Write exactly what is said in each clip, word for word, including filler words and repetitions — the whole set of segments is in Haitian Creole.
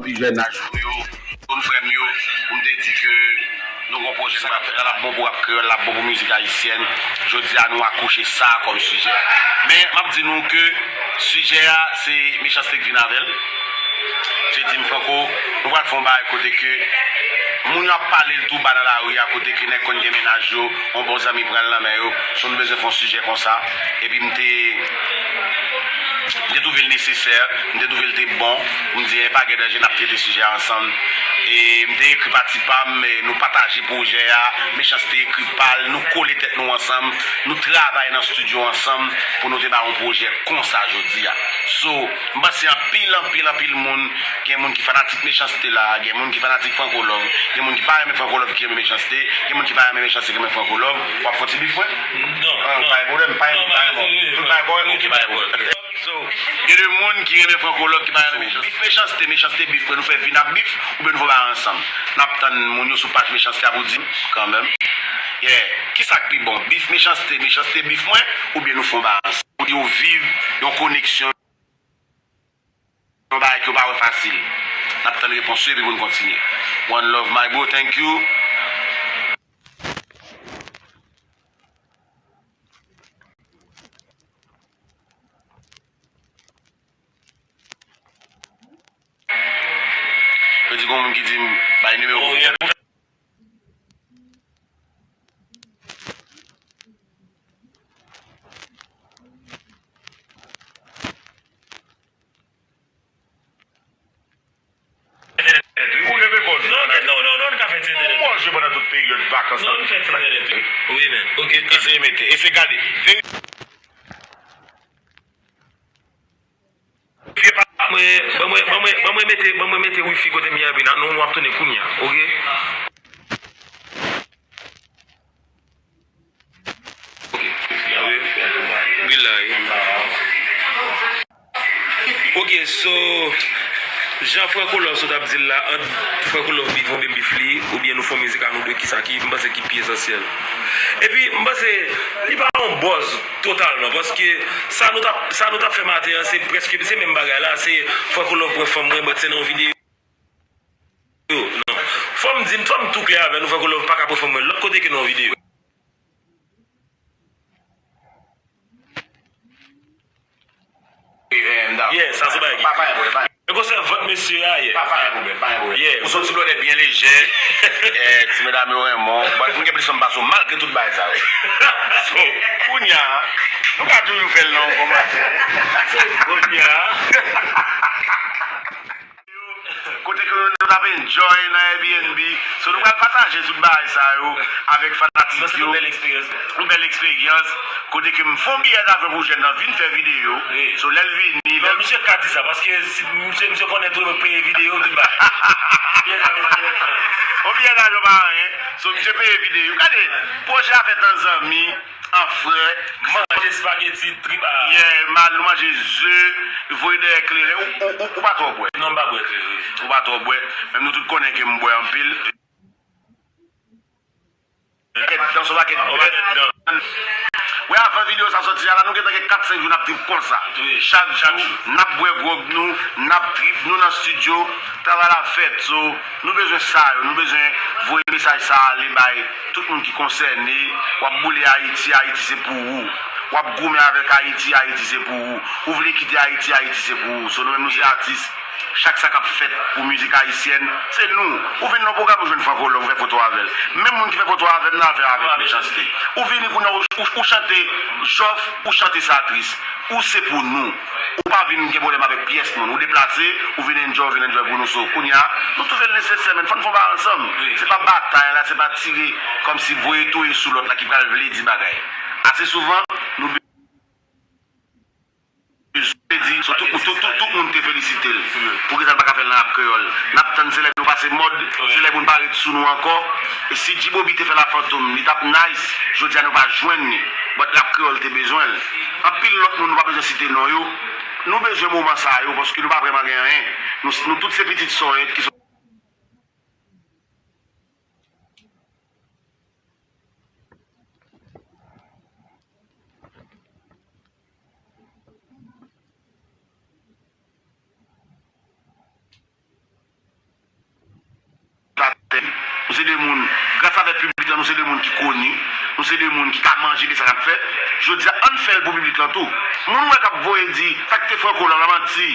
Pi jèn aj nou yo, tout frè m yo, pou m te di ke nou gon pwojè nou ap fè la, l ap bon pou rap kreyòl, l ap bon pou mizik ayisyèn. Jodi a, nou akouche sa kòm sijè. Men, m ap di nou ke sijè a, se Mechanste k vin avè l. Jedi m Franco, nou pral fè yon bagay kote ke moun yo ap pale l tou ba nan lari a, kote ke nèg konn gen mennaj yo, yon bon zanmi pran l nan men yo. So, nou bezwen fè yon sijè konsa. Epi m te M te twouve l nesesè, m te twouve l te bon pou m di, eh, pa gen danje, n ap trete sijè a ansanm. E m te ekri pati pa m, e nou pataje pwojè a, Mechanste ekri pa l, nou kole tèt nou ansanm, nou travay nan estidyo ansanm pou nou te bay yon pwojè konsa jodi a. So, m panse anpil, anpil, anpil moun, gen moun ki fanatik Mechanste la, gen moun ki fanatik Franco Love, gen moun ki pa renmen Franco Love ki renmen Mechanste, gen moun ki pa renmen Mechanste ki renmen Franco Love. W ap fè yon ti bif mwen? Non, non. Pa gen pwoblèm, pa gen pwoblèm. Tout bagay kòrèk, ok, pa gen pwoblèm. So, gen de moun ki renmen Franco Love, ki pa renmen Mechanste. Bif Mechanste, Mechanste bif mwen, nou fè vin ap bif, oubyen nou fè bagay ansanm. N ap tann moun yo sou paj Mechanste a pou di kanmenm. Yeah. Kisa k pi bon? Bif Mechanste, Mechanste bif mwen, oubyen nou fè bagay ansanm? Pou yo viv yon koneksyon, yon bagay ke yo pa wè fasil. N ap tann repons yo epi pou n kontinye. One love, my bro, thank you. Yo di gon moun ki di m bay nimewo pou m fè. Ou leve kò l. Non, non, non, non, nou ka fè ti entènèt. Ou manje pandan tout peryòd vakans la. Non, nou fè ti entènèt, wi. Wi, men. Ok, eseye mete. Eseye gade. Verifye pa. Mwen, ban mwen, ban mwen, ban mwen mete, ban mwen mete wifi kote m ye a, epi n a, nou, w ap tounen kounye a, ok? Ok. Wi la, wi. Ok, so, jan Franco Love sot ap di l la, ant Franco Love bif oubyen bif li, oubyen nou fè mizik a nou de, kisa ki, m panse ki pi esansyèl. Epi, m panse, li pa yon buzz totalman, paske sa nou t ap, sa nou t ap fè maten an, se prèske, se menm bagay la, se Franco Love pran fanm mwen, but se nan yon videyo. Non. Fò m di, fò m tou klè avè nou, Franco Love pa ka pran fanm mwen lòt kote ke nan yon videyo. Yeah, sa se bagay ki. Pa, pa gen pwoblèm, pa gen. E konsa vant mesye a ye. Pa, pa gen pwoblèm, pa gen pwoblèm. Yeah. Ou se yon ti blòdè byen lejè. Eh, ti medam yo renmen w. But m gen plis fanm pase w malgre tout bagay sa yo. So, kounye a, nou ka toujou fè l nan yon kòmantè. So, kounye a. Kote ke nou, nou t ap enjoy nan Airbnb. So, nou pral pataje tout bagay sa yo avèk fanatik yo. Yon bèl eksperyans. Yon bèl eksperyans. Kote ke m fè yon biyè davyon pou jèn nan vin fè videyo. Wi. So, lè l vini, non, lè misye ka di sa, paske si misye, misye konnen tou peye videyo, tout bagay. Yon biyè davyon pa anyen. So, misye peye videyo. Gade, pwojè a fèt an zanmi. An frè. Manje espageti, trip a. Yeah, mal, nou manje ze, voye dèyè kleren. Ou, ou, ou, ou pa twò bwè. Non, m pa bwè kleren. Ou pa twò bwè. Menm nou tout konnen ke m bwè anpil. Pakèt dan, se yon pakèt dan. Wè, avan videyo sa sòti a la, nou gentan gen kat senk jou n ap trip konsa. Wi. Chak jou, n ap bwè gwòg nou, n ap trip, nou nan estidyo, travay la fèt. So, nou bezwen sa yo, nou bezwen voye mesaj sa ale bay tout moun ki konsène. W ap boule Ayiti, Ayiti se pou ou. W ap goumen avèk Ayiti, Ayiti se pou ou. Ou vle kite Ayiti, Ayiti se pou ou. So, nou menm nou se atis. Chak sa k ap fèt pou mizik ayisyèn, se nou. Ou vin nan pwogram, ou jwenn Franco Love, ou fè foto avè l. Menm moun ki fè foto avè m nan, al fè avèk Mechanste. Ou vini kounye a, ou, ou, ou chante Jòf, ou chante Satris. Ou se pou nou. Ou pa vin gen pwoblèm avèk pyès moun. Ou deplase, ou vin enjoy, ou vin enjoy pou nou. So, kounye a, nou twouve l nesesè, men fò n fè yon bagay ansanm. Wi. Se pa batay la, se pa tire kòmsi voye touye sou lòt la ki pral vle di bagay. Ase souvan, nou bezwen di, so, tout, tout, tout, tout moun te felisite l. Poukisa l pa ka fè l nan rap kreyòl? N ap tann se lè nou pase mòd, se lè moun pa ret sou nou ankò. E si G-Bobby te fè Lafantom, li t ap nice. Jodi a nou pa jwenn li. But rap kreyòl te bezwen l. Anpil lòt moun nou pa bezwen site non yo. Nou bezwen moman sa yo paske nou pa vrèman gen anyen. Nou, nou tout se pitit sòyèt ki sot se de moun, gras avèk piblik lan, nou se de moun ki koni, nou se de moun ki ka manje de sa k ap fèt. Jodi a, ann fè l pou piblik lan tou. Moun ou wè k ap voye di, sa k te Franco Love la, manti.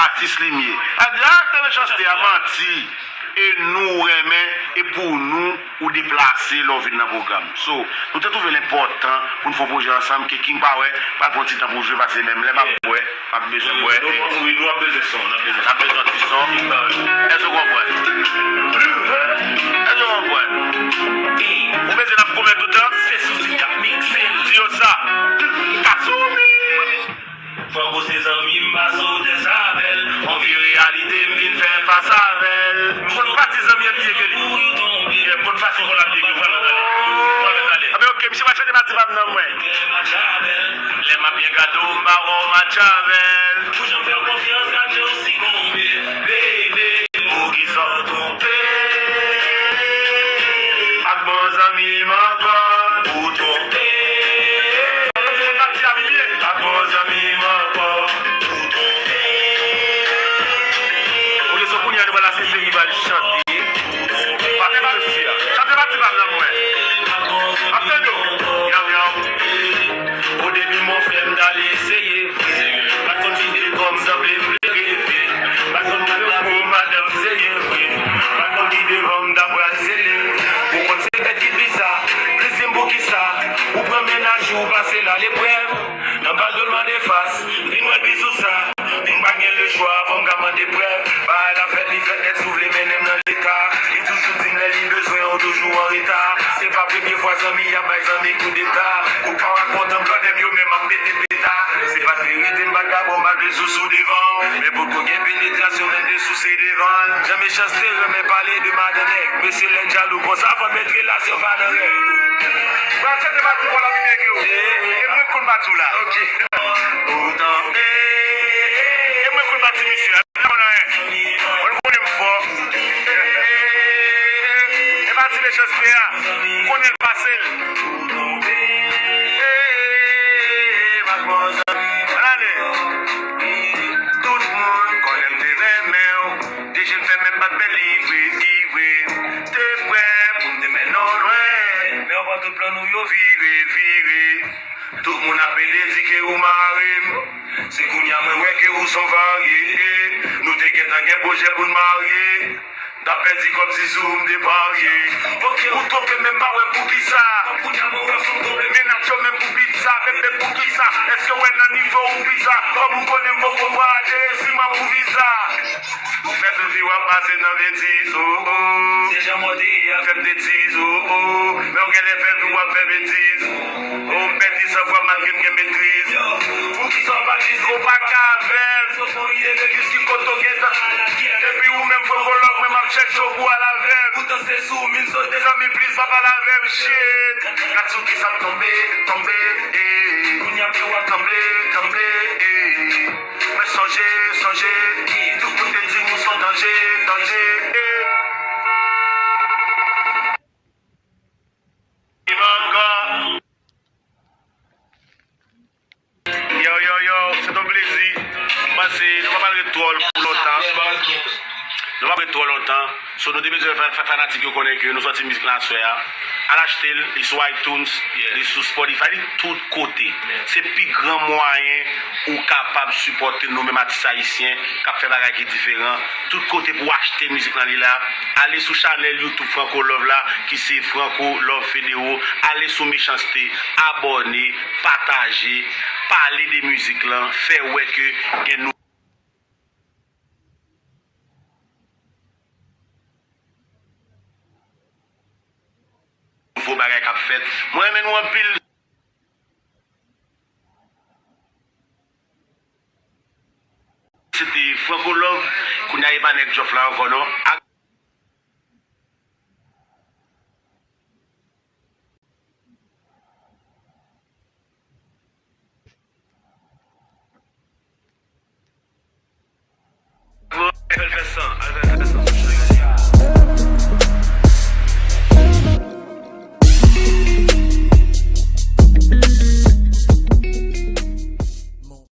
Atis Limyè. A di, ah, te Mechanste a, manti. E nou ou renmen, e pou nou, ou deplase lè w vin nan pwogram. So, nou te twouve l enpòtan pou n fè yon pwojè ansanm, ke King Power pral pran ti tan pou jwe, paske menm lè m ap bwè, m ap bezwen bwè. Nou, nou, wi, nou ap bezwen son, n ap bezwen son. N ap bezwen ti son. King Power. Èske w konprann? Èske w konprann? Ou bezwen n ap goumen toutan? Se Soufi k ap mikse l. Di yo sa. Kasumi! Franco se zanmi m, m pase w tès avè l. On vi reyalite, m vin fè fas avè l. M konn pati zanmi an pi byen ke li. M konn pati zanmi an pi byen ke li. Anben, ok, misye pa chante pati pa m nan, mwen. Lè m ap byen gade w, m pa wè w match avè l. Pou jan m fè w konfyans, gade w sikonbe, bebe. Poukisa w twonpe? Ak bon zanmi m ankò, ou twonpe. Ak bon zanmi m ankò, ou twonpe. Ok, so kounye a nou pral asiste, li pral chante. Pati mesye a. Chante pati pa m nan, mwen. M ap tande w. Yaw, yaw. O debi, mon frè, m t al eseye vre. Pa t konn ki devan m sanble m vle reve. Pa t konn ki devan madanm seye vre. Pa t konn ki devan m ta pral sele. Ou konn se bèt ki pli sa. Plezi m poukisa ou pran mennaj ou pase l a leprèv. Nan bal do l mande fas, vin wè bizou sa. M pa gen lechwa, fò m ka mande prèv. Bagay la fèt, li fèt nèt, si w vle mennen m nan leta. Li toujou di m lè li bezwen w toujou anreta. Se pa premye fwa zanmi ap bay zanmi koudeta. Kou pa w ak pòtan blòdè m yo menm ap pete peta. Se pa t verite, m pa t ka ba w mal bezou sou devan. Men potko gen penetrasyon, menm de souse devan. Jan Mechanste renmen pale de madan nèg. Mesye lè djalou konsa, fò met relasyon pa nan règ. Pral chante pati pou la pi byen ke w. E mwen k konn pati w la. Ok. Poutan, e mwen k konn pati misye a. Mwen konnen m fò. E pati Mechanste a. M konnen l pase l. Ann ale. Tout moun konnen m te renmen w. Deje m fè menm bat bèl li vre, li vre. Te prè pou m te mennen w lwen. Men w pran tout plan nou yo vire, vire. Tout moun ap pede di ke ou mare m. Se kounye a mwen wè ke ou s on varye. Nou te gentan gen pwojè pou n marye. M t ap pèdi kòb si sou m te parye. Ok, ou twonpe men m pa wè poukisa. Mennaj yo menm pou pizza, bebe poukisa. Èske w wè nan nivo ou pizza? Kòm ou konnen m poko prale, si m an pou viza. Ou fè tout vi w ap pase nan betiz, oh, oh. Se jan mò te ye a fè m betiz, oh, oh. Men w genlè fè vi w ap fè betiz. Oh, m pèdi san fwa malgre m gen metriz. Poukisa w pa vize? Ou pa ka avè m. Depi ki kote w gentan. Epi ou menm Franco Love, mwen m ap chèche w pou al avè m. Poutan se sou min sote. Zanmi plis pa pale avè m, shit. Gad sou kisa m tonbe, tonbe, eh. Kounye a w ap tranble, tranble, eh. Mwen sonje, sonje, tout moun te di nou s on danje, danje, eh. Yo, yo, yo, se t on plezi. M panse nou pa pral ret twò pou lontan. Nou pa pral ret twò lontan. So, nou te bezwen fè, fè fanatik yo konnen ke nou sòti mizik la aswè a. Al achte l, li sou iTunes, li sou Spotify, li tout kote. Se pi gran mwayen ou kapab sipòte nou menm atis ayisyen k ap fè bagay ki diferan. Tout kote pou w achte mizik lan, li la. Ale sou chanèl YouTube Franco Love la, ki se Franco Love Federo. Ale sou Mechanste, abòne, pataje, pale de mizik lan, fè wè ke gen nou nouvo bagay k ap fèt. Mwen renmen nou anpil. Se te Franco Love, kounye a e pa nèg Jòf la ankò non.